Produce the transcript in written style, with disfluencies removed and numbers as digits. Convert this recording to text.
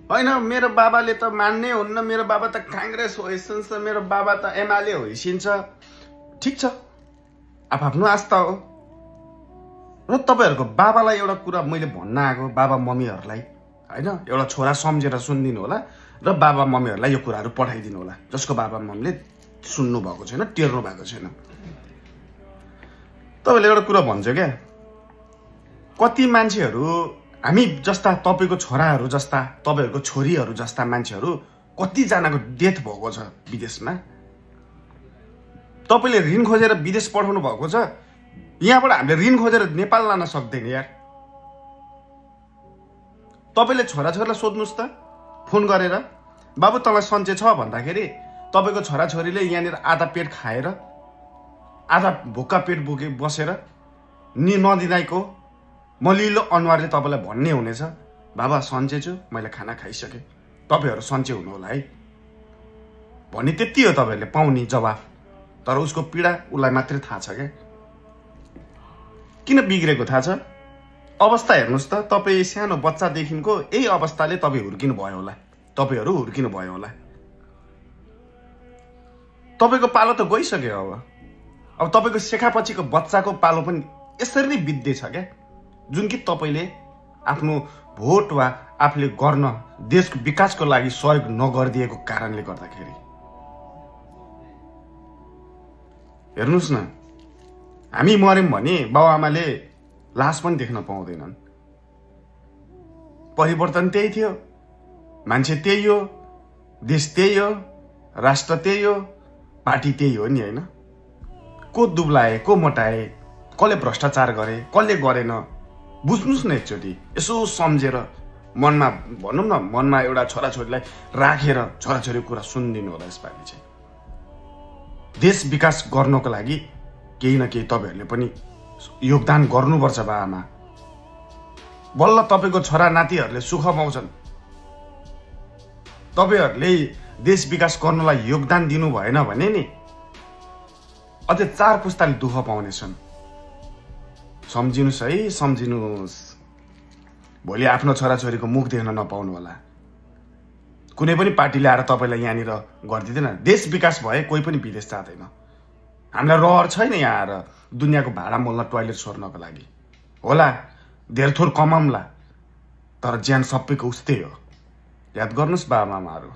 होइन मेरो बाबाले त मान्नै हुन्न, मेरो बाबा त काङ्ग्रेस होइसिन्छ, मेरो बाबा त एमाले होइसिन्छ। ठिक छ, आफ्नो आस्था हो। र तपाईँहरूको बाबालाई एउटा कुरा मैले भन्न आएको, बाबा मम्मीहरूलाई होइन, एउटा छोरा सम्झेर सुनिदिनु होला र बाबा मम्मीहरूलाई यो कुराहरू पठाइदिनु होला, जसको बाबा मम्मीले सुन्नु भएको छैन, टेर्नु भएको छैन। तपाईँले एउटा कुरा भन्छ क्या, कति मान्छेहरू हामी जस्ता, तपाईँको छोराहरू जस्ता, तपाईँहरूको छोरीहरू जस्ता मान्छेहरू कतिजनाको डेथ भएको छ विदेशमा। तपाईँले ऋण खोजेर विदेश पठाउनु भएको छ, यहाँबाट हामीले ऋण खोजेर नेपाल लान सक्दैन यार। तपाईँले छोराछोरीलाई सोध्नुहोस् त फोन गरेर, बाबु तँलाई सन्चै छ भन्दाखेरि तपाईँको छोराछोरीले यहाँनिर आधा पेट खाएर आधा भुक्का पेट बोके बसेर नदिँदाको मलिलो अनुहारले तपाईँलाई भन्ने हुनेछ, बाबा सन्चै छु, मैले खाना खाइसकेँ, तपाईँहरू सन्चै हुनु होला है भन्ने। त्यति हो तपाईँहरूले पाउने जवाफ। तर उसको पीडा उसलाई मात्रै थाहा छ क्या, किन बिग्रेको थाहा छ। अवस्था हेर्नुहोस् त, तपाईँ सानो बच्चादेखिको यही अवस्थाले तपाईँ हुर्किनु भयो होला, तपाईँहरू हुर्किनु भयो होला। तपाईँको पालो त गइसक्यो। अब तपाईँको शेखापछिको बच्चाको पालो पनि यसरी नै बित्दैछ क्या, जुन कि तपाईँले आफ्नो भोट वा आफूले गर्न देशको विकासको लागि सहयोग नगरिदिएको कारणले गर्दाखेरि। हेर्नुहोस् न, हामी मर्यौँ भने बाबुआमाले लास पनि देख्न पाउँदैनन्। परिवर्तन त्यही थियो, मान्छे त्यही हो, देश त्यही हो, राष्ट्र त्यही हो, पार्टी त्यही हो नि होइन। को दुब्लाए, को मोटाए, कसले भ्रष्टाचार गरे, कसले गरेन, बुझ्नुहोस् न एकचोटि। यसो सम्झेर मनमा भनौँ न, मनमा एउटा छोराछोरीलाई राखेर छोराछोरीको कुरा सुनिदिनु होला। यसपालि चाहिँ देश विकास गर्नको लागि केही न केही तपाईँहरूले पनि योगदान गर्नुपर्छ। बाबामा बल्ल तपाईँको छोरा नातिहरूले सुख पाउँछन्। तपाईँहरूले देश विकास गर्नलाई योगदान दिनु भएन भने नि अझै 4 पुस्ताले दुःख पाउनेछन्। सम्झिनुहोस् है, सम्झिनुहोस्। भोलि आफ्नो छोराछोरीको मुख देख्न नपाउनु होला। कुनै पनि पार्टीले आएर तपाईँलाई यहाँनिर गरिदिँदैन। देश विकास भए कोही पनि विदेश जाँदैन। हामीलाई रहर छैन यहाँ आएर दुनियाँको भाडा मोल्न, टोयलेट छोड्नको लागि। होला धेर थोर कमाउँला, तर ज्यान सबैको उस्तै हो। याद गर्नुहोस् बाबाआमाहरू।